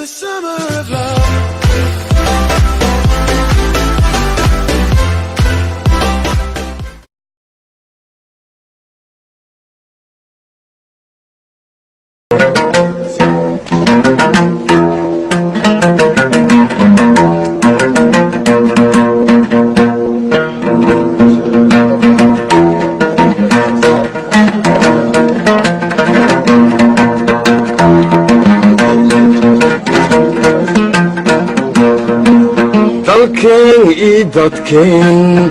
The summer of love. Dalkeen iyo dadkeen,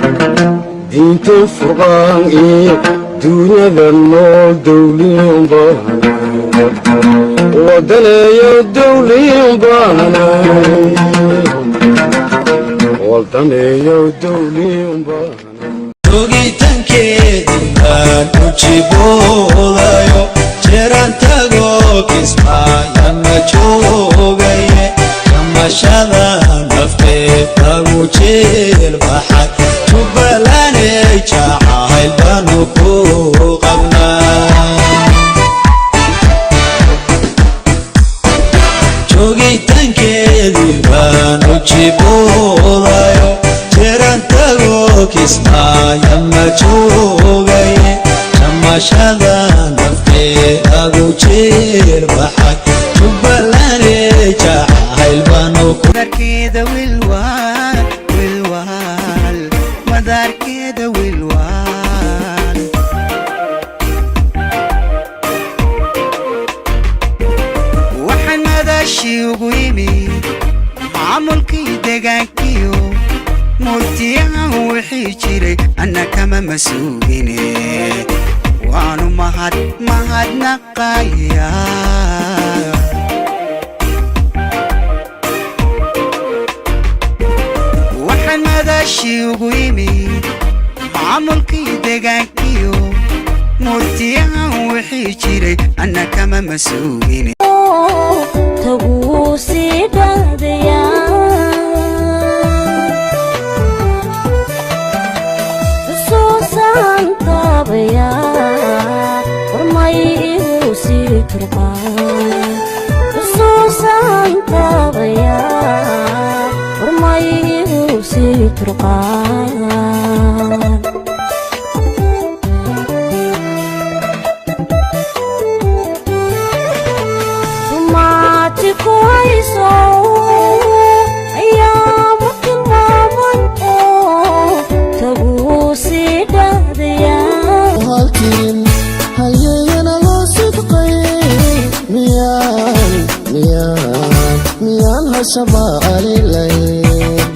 diinta Furqaan iyo duunyada nool, dawliin baanay, wadaneeyo dawliin baanay, wadaneeyo dawliin baanay. Joogitaankeedii baan u jiboodayo, jeeraan tago Kismaayana joogaye, jamashada nafteed lagu jeel baxay, Jubbalaney jacayl baanu ku qabnaa. Joogitaankeedii baan u jiboodayo, jeeraan tago Kismaayama joogaye, jamashada nafteed lagu jeel baxay, Jubbalaney jacayl baanu ku Madaarkeeda Wilwaal, Wilwaal, madaarkeeda Wilwaal. Waxaan madaashii ugu yimi maamulkii deegaankiyo murtiyahan wixii jiray, anna kama masuugine, waanu mahad mahadnaqayaa. Waxaan madaashii ugu yimi maamulkii deegaankiyo murtiyahan wixii jiray, anna kama masuugine. Taguu sii dhaadayaa, xusuusaan taabayaa, warmay igu sii turqaan, xusuusaan taabayaa, warmay igu sii turqaan. Maati ku hayso ayaama tilmaaman oo taguu sii dhaadayaa. Halkiin hayeeyana loo sidqay, miyaan miyaan miyaan hashaba alilayn?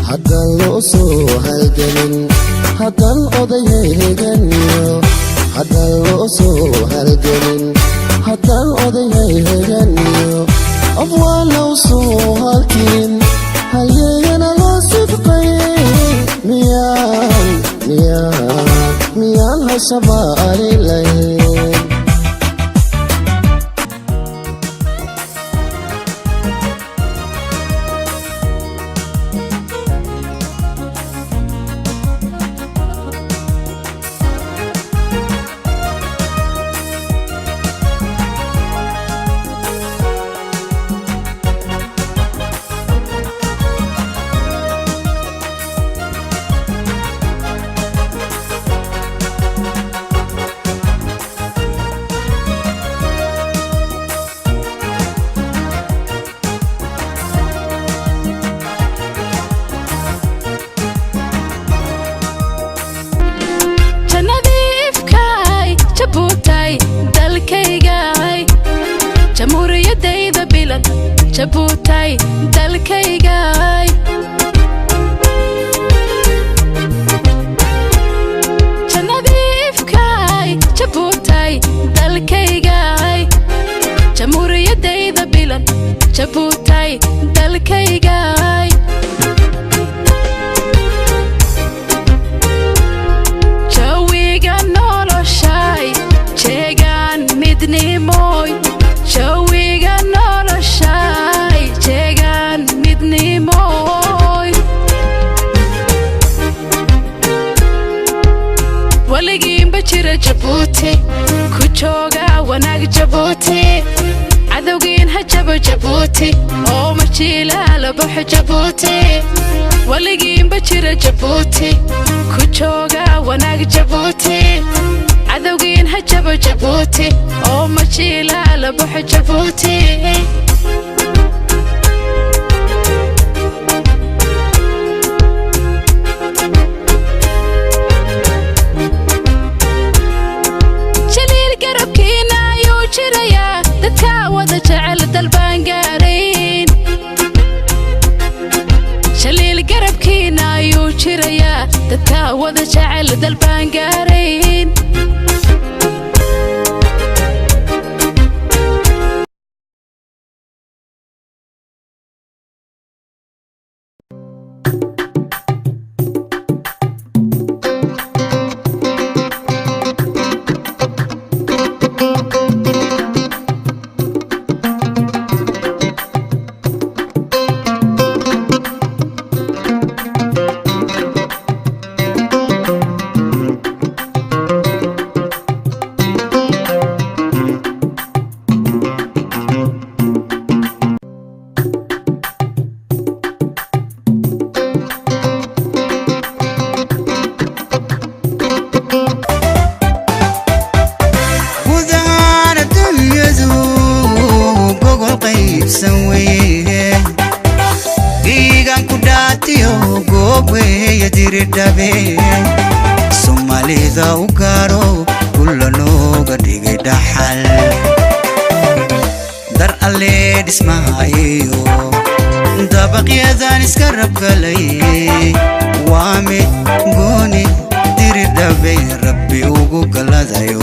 Haddaan loo soo halgelin, haddaan odayhay heganiyo, haddaan loo soo halgelin, haddaan odayhay heganiyo, afwaalow soo halkiin hayeeyana loo sidqay, miyaan miyaan miyaan hashaba alilayn? Jannadii ifkaay Jabuutay, dalkaygay, jamhuuriyadayda bilan, Jabuutay, dalkaygay. Jannadii ifkaay Jabuutay, dalkaygay, jamhuuriyadayda bilan, Jabuutay, dalkaygay. Jawiga noloshay jeegaan midnimoy, jawiga noloshay jeegaan. Jira Jabuuti, ku jooga wanaag Jabuuti, cadowgiin ha jabo Jabuuti, oo majiilaala baxo Jabuuti. Weligiinba jira Jabuuti, ku jooga wanaag Jabuuti, cadowgiin ha jabo Jabuuti, oo majiilaala baxo Jabuuti. Jaliil garabkiina ayuu jirayaa, dadkaa wada jecel dalbaan gaarayn. Jaliil garabkiina ayuu jirayaa, dadkaa wada jecel dalbaan gaarayn. Gudahaan adduunyadu gogol qaybsan weye, dhiigan ku dhaatiyo goob weeye diridhabe. Soomaalida u gaaro kula nooga dhigay dhaxal, dar alle dhismaha iyo dabaqyadan iska rabgalay waa mid gooni diridhabe rabbi ugu galadayo.